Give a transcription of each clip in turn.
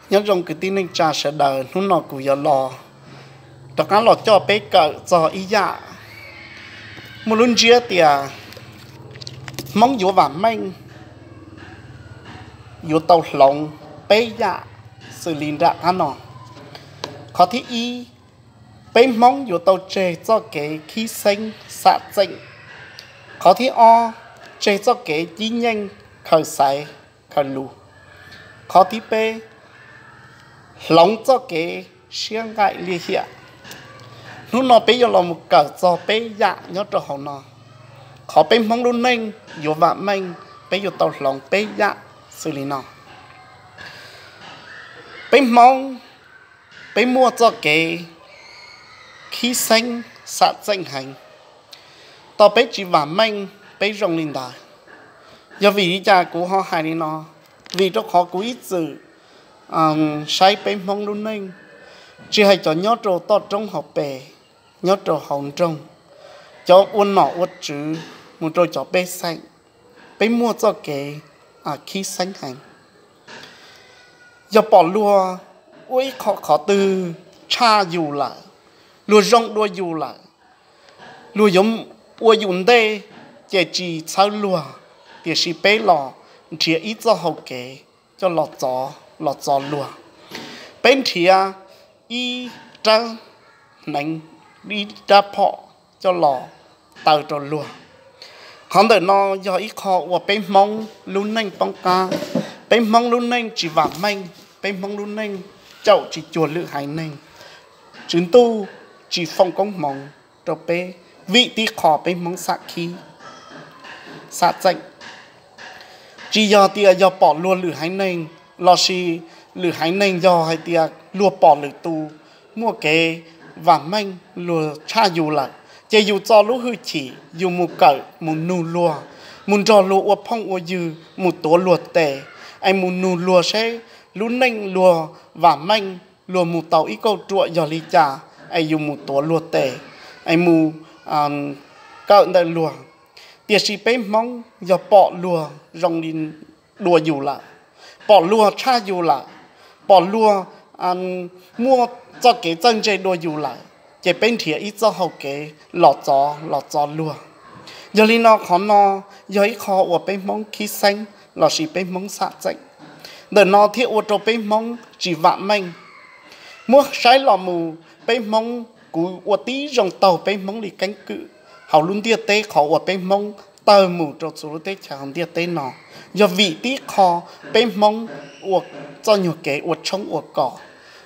Nyob zoo kwv tij neej tsa sawv daws, hnub no kuv yuav los rov qab los coj peb kawm txog ib yam muaj lub ntsiab tias Hmoob yuav vam meej yuav tau hloov peb yam xws li nram qab no. Qhov thib ib, peb Hmoob yuav tau tseg txoj kev khib xeeb xam txeem. Qhov thib ob, tseg txoj kev cib nyeej khaws xaiv khaws lus. Qhov thib peb, hloov txoj kev siab nqaim liaj hiam. Hnub no peb yuav los mus kawm txog peb yam nyob rau hauv no. Qhov peb Hmoob lub neej yuav vam meej, peb yuav tau hloov peb yam xws li no. Peb Hmoob, peb muaj txoj kev khib xeeb xam txeem heev, tau peb tsis vam meej peb zoo li ntawd. Yog vim li cas kuv ho hais li no? Vim rau qhov kuv ib txwm saib peb Hmoob lub neej, tsis hais cov nyob rau toj roob hauv pes, nyob rau hauv nroog, cov ua nom ua tswv mus rau cov pej xeem, peb muaj txoj kev khib xeeb heev. Yog pom luag ua ib qho qhov twg tshaj yus lawm, luag zoo dua yus lawm, luag yuav ua yus ntej, ces tsis txhawb luag, tiam sis peb los nrhiav ib txoj hau kev coj los txov los txo luag. Peb nrhiav ib rab hneev, ib rab phom coj los taw rau luag. Qhov ntawm no yog ib qho uas peb Hmoob lub neej poob qab, peb Hmoob lub neej tsis vam meej, peb Hmoob lub neej caum tsis cuag lwm haiv neeg, Tswv Ntuj tsis foom koob hmoov rau peb, vim tib qho peb Hmoob xam khib xam txeem. Tsis yog tias yog pom luag lwm haiv neeg, lossis lwm haiv neeg yog hais tias luag pom lwm tus muaj kev vam meej, luag tshaj yus lawm, ces yus txo lub hwj chim yus mus kawm mus nug luag, mus nrog luag ua phooj ua ywg, mus tuav luag tes, es mus nug luag seb lub neej luag vam meej, luag mus tau ib kauj ruam yog li cas, es yus mus tuav luag tes, es mus kawm ntawm luag. Tiam sis peb Hmoob yog pom luag zoo li dua yus lawm, pom luag tshaj yus lawm, pom luag muaj txoj kev txawj ntse dua yus lawm, ces peb nrhiav ib txoj hau kev los txov los txo luag. Yog li no qhov no yog ib qho uas peb Hmoob khib xeeb lossis peb Hmoob xam txeem. Ntawm no thiaj ua rau peb Hmoob tsis vam meej. Muab saib los mus peb Hmoob, kuv ua tib zoo taug peb Hmoob li keeb kwm hauv lub ntiaj teb qhov uas peb Hmoob tawg mus rau txhua lub teb chaws hauv ntiaj teb no, yog vim tib qho peb Hmoob ua txoj nyuag kev ua tshoob ua kos,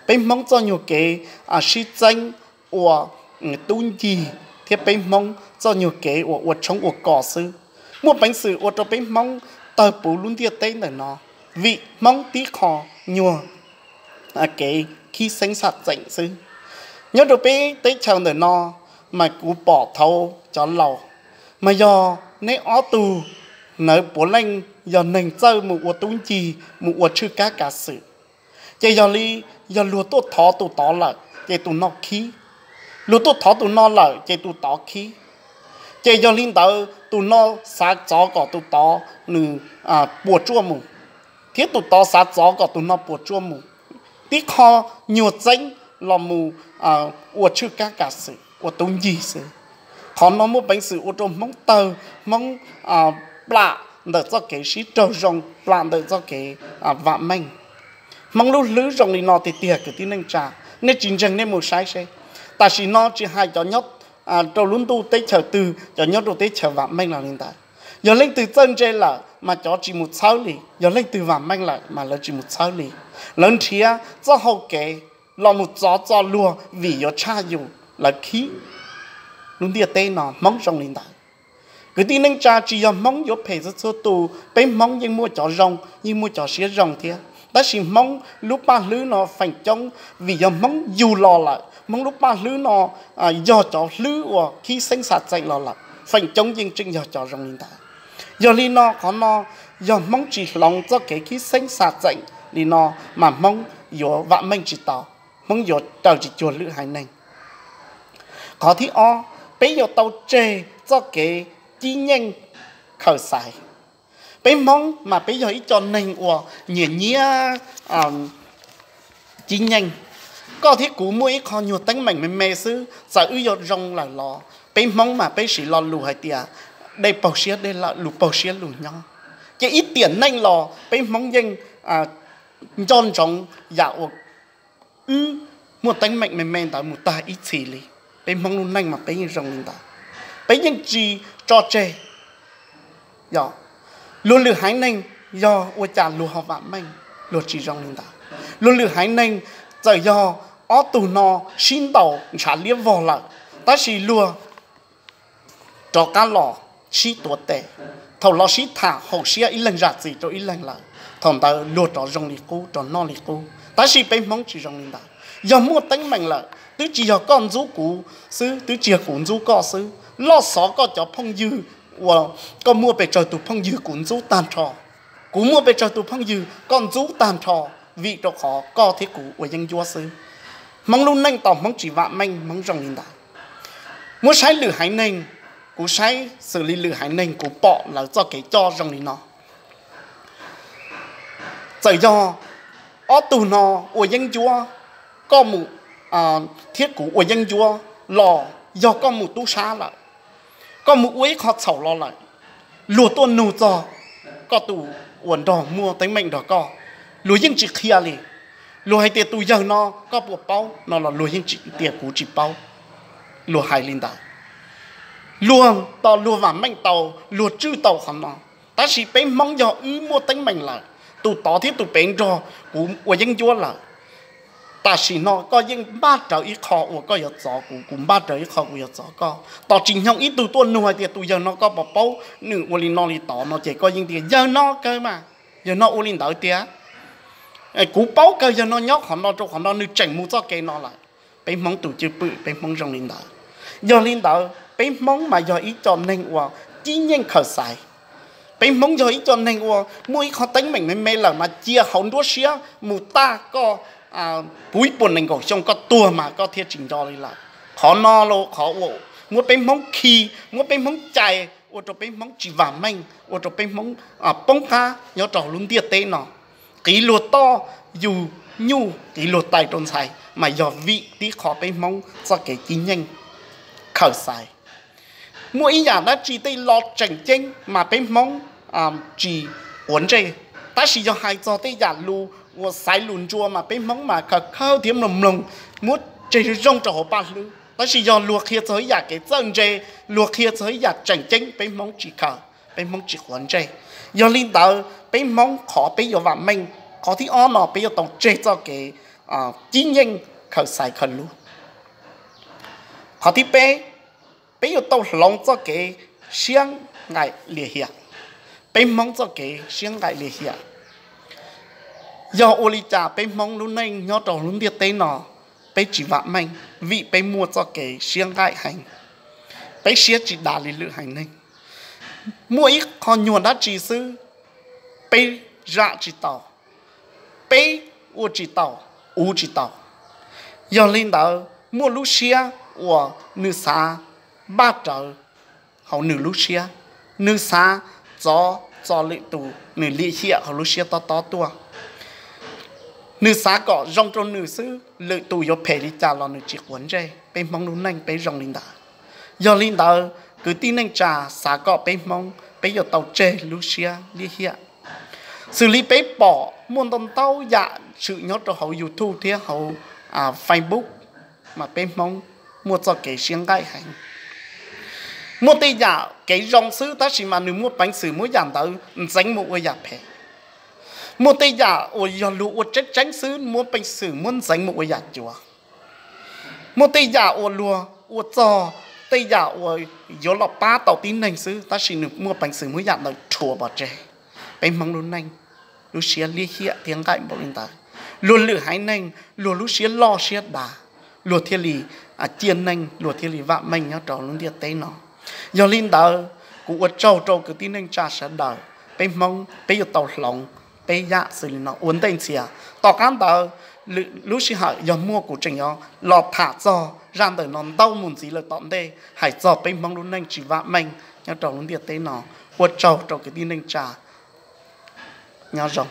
peb Hmoob txoj nyuag kev sib txeeb ua tub ncig, thiab peb Hmoob txoj nyuag kev uas ua tshoob ua kos xwb, muaj peev xwm ua rau peb Hmoob tawg puv lub ntiaj teb ntawm no, vim Hmoob tib qho nyuag kev khib xeeb xam txeem xwb. Nyob rau peb teb chaws ntawm no, mas kuv pom thaum cov laus, mas yog neb ob tug nawv puav leej yog neeg txawj mus ua tub ncig mus ua tshwj kab kav xwm, ces yog li, yog luag tuaj thov tus tod lawm ces tus no khib, luag tuaj thov tus no lawm ces tus tod khib. Ces yog li ntawd tus no xav txov kom tus tod nws puas tsuaj mus, thiab tus tod xav txov kom tus no puas tsuaj mus, tib qho nyuag txeeb los mus ua tshwj kab kav xwm ua tub ncig xwb. Qhov no muaj peev xwm ua rau Hmoob tawg, Hmoob plam ntawm txoj kev sib raug zoo, plam ntawm txoj kev vam meej. Hmoob lub hlwb zoo li no tiag tiag kwv tij neej tsa, nej tsis ntseeg nej mus saib seb. Tam sim no tsis hais cov nyob rau lub ntuj teb chaws twg, cov nyob rau teb chaws vam meej los li ntawd, yog leej twg txawj ntse lawm mas cov tsis mus txhawb li, yog leej twg vam meej lawm mas lawv tsis mus txhawb li. Lawv nrhiav txoj hau kev los mus txov txo luag vim yuav tshaj yus, lawv khib. Lub ntiaj teb no Hmoob zoo li ntawd. Kwv tij neej tsa, tsis yog Hmoob yuav phem txhua txhua tus, peb Hmoob yeej muaj cov zoo, yeej muaj cov siab zoo thiab. Tab sis Hmoob lub paj hlwb no feem coob vim yog Hmoob yug los lawm, Hmoob lub paj hlwb no yog cov hlwb uas khib xeeb xam txeem los lawm, feem coob yeej tseem yog cov zoo li ntawd. Yog li no qhov no, yog Hmoob tsis hloov txoj kev khib xeeb xam txeem li no, mas Hmoob yuav vam meej tsis tau, Hmoob yuav raws tsis cuag lwm haiv neeg. Qhov thib ob, peb yuav tau tseg txoj kev cib nyeej khaws xaiv. Peb Hmoob mas peb yog ib co neeg uas nyiam nyiab Cib Nyeej, koj thiab kuv muaj ib qho nyuag teeb meem me me xwb, txawm wb yuav zoo lawm los peb Hmoob mas peb siv lo lus hais tias dej paug siab dej lawm, lus paug siab lus nyob. Ces ib tiam neej los peb Hmoob yeej nco ntsoov yam uas wb muaj teeb meem me me ntawd mus tag ib txhis li. Peb Hmoob lub neej mas peb yeej zoo li ntawd, peb yeej tsis tso tseg. Yog luag lwm haiv neeg, yog ua cas luag ho vam meej, luag tsis zoo li ntawd. Luag lwm haiv neeg, txawm yog ob tug no sib ntaus ntshav liab vog lawm, tab sis luag rov qab los sib tuav tes, thaum los sib tham haum siab ib leeg zam txim rau ib leeg lawm, thaum ntawd luag rov zoo li qub, rov noj li qub. Tab sis peb Hmoob tsis zoo li ntawd. Yog muaj teeb meem lawm, twb tsis yog koj ntxub kuv xwb, twb tsis yog kuv ntxub koj xwb, loj xov koj cov phooj ywg uas koj muaj pes tsawg tus phooj ywg kuv ntxub tag nrho. Kuv muaj pes tsawg tus phooj ywg koj ntxub tag nrho, vim rau qhov koj thiab kuv ua yeeb ncuab xwb. Hmoob lub neej tau Hmoob tsis vam meej, Hmoob zoo li ntawd. Muab saib lwm haiv neeg, kuv saib xws li lwm haiv neeg kuv pom lawv txoj kev coj zoo li no. Txawm yog ob tug no ua yeeb ncuab, koj mus thiab kuv ua yeeb ncuab los yog koj mus tub sab lawm, koj mus ua ib qho txhaum los lawm, luag tuaj nug txog koj tus uas nrog muaj teeb meem nrog koj, luag yeej tsis qhia li. Luag hais tias tus yawg no koj puas paub no los luag yeej tias kuv tsis paub. Luag hais li ntawd, luag tos luag vam meej tau, luag tswj tau qhov no. Tab sis peb Hmoob yog wb muaj teeb meem lawm, tus tod thiab tus pem nrog kuv ua yeeb ncuab lawm, tam sim no koj yeej npaj rawv ib qho uas koj yuav txov kuv, kuv npaj rawv ib qho kuv yuav txov koj. Tos tsis nyoog ib tug tuaj nug hais tias tus yawg no koj puas paub, nws ua li no li tod no ces koj yeej tias yawg no kawg mas, yawg no ua li ntawd tiag. Kuv paub kawg yawg no nyob qhov no rau qhov no, nws tseem mus txoj kev no lawm. Peb Hmoob tus cwj pwm peb Hmoob zoo li ntawd. Yog li ntawd peb Hmoob mas yog ib co neeg uas cib nyeej khaws xaiv. Peb Hmoob yog ib co neeg uas muaj ib qho teeb meem me me lawm mas cia hauv nruab siab mus tag koj puv ib puas nees nkaum xyoo koj tuag mas koj thiaj tsis nco li lawm. Qhov no los qhov uas muab peb Hmoob khi, muab peb Hmoob cais, ua rau peb Hmoob tsis vam meej, ua rau peb Hmoob poob qab nyob rau hauv lub ntiaj teb no. Qiv luag toj yug nyuj, qiv luag tais rau ntxhais mas yog vim tib qho peb Hmoob txoj kev cib nyeej khaws xaiv. Muaj ib yam dab tsi tej lo tseem ceeb mas peb Hmoob tsis quav ntsej. Tab sis yog hais txog tej yam lus uas xaiv lus ntsuas mas peb Hmoob mas khaws khawb thiab mloog mloog, muab tseg zoo rau hauv paj hlwb. Tab sis yog luag qhia txog ib yam kev txawj ntse, luag qhia txog ib yam tseem ceeb peb Hmoob tsis khaws, peb Hmoob tsis quav ntsej. Yog li ntawd peb Hmoob qhov peb yuav vam meej, qhov thib ob no peb yuav tau tseg txoj kev cib nyeej khaws xaiv khaws lus. Qhov thib peb, peb yuav tau hloov txoj kev siab nqaim lim hiam. Peb Hmoob txoj kev siab nqaim lim hiam, yog ua li cas peb Hmoob lub neej nyob rau lub ntiaj teb no peb tsis vam meej? Vim peb muaj txoj kev siab nqaim heev, peb siab tsis dav li lwm haiv neeg. Muaj ib qho nyuag dab tsi xwb, peb zam tsis tau, peb ua tsis tau, uv tsis tau. Yog li ntawd muaj lub siab uas nws xav npaj rawv hauv nws lub siab, nws xav txov txo lwm tus, nws lim hiam hauv lub siab tob tob tuaj. Nws xav kom zoo rau nws xwb, lwm tus yuav phem li cas los nws tsis quav ntsej. Peb Hmoob lub neej peb zoo li ntawd. Yog li ntawd kwv tij neej tsa, xav kom peb Hmoob peb yuav tau tseg lub siab liab hiam. Xws li peb pom muaj ntau ntau yam tshwm nyob rau hauv YouTube thiab hauv Facebook, mas peb Hmoob muaj txoj kev siab nqaim heev. Muaj tej yam kev zoo xwb tab sis mas nws muaj peev xwm muab yam ntawd ntxeev mus ua yam phem. Muaj tej yam uas yog luag ua tseeb tseeb xwb muaj peev xwm muab ntxeev mus ua yam cuav. Muaj tej yam uas luag ua txog tej yam uas yuav los pab tau tib neeg xwb tab sis nws muaj peev xwm muab yam ntawd rhuav pov tseg. Peb Hmoob lub neej, lub siab liab hiam thiab nqaim npaum li ntawd. Luag lwm haiv neeg luag lub siab loj siab dav, luag thiaj li ciaj neej, luag thiaj li vam meej nyob rau lub ntiaj teb no. Yog li ntawd, kuv ua tsaug rau kwv tij neej tsa sawv daws. Peb Hmoob peb yuav tau hloov peb yam xws li no ua ntej ntxias. Tom qab ntawd, lwm lub sij hawm yog muaj kuv tseem yuav los tham txog zaj ntawm no ntau mus ntxiv lawm tom ntej, hais txog peb Hmoob lub neej tsis vam meej nyob rau lub ntiaj teb no. Ua tsaug rau kwv tij neej tsa. Nyob zoo.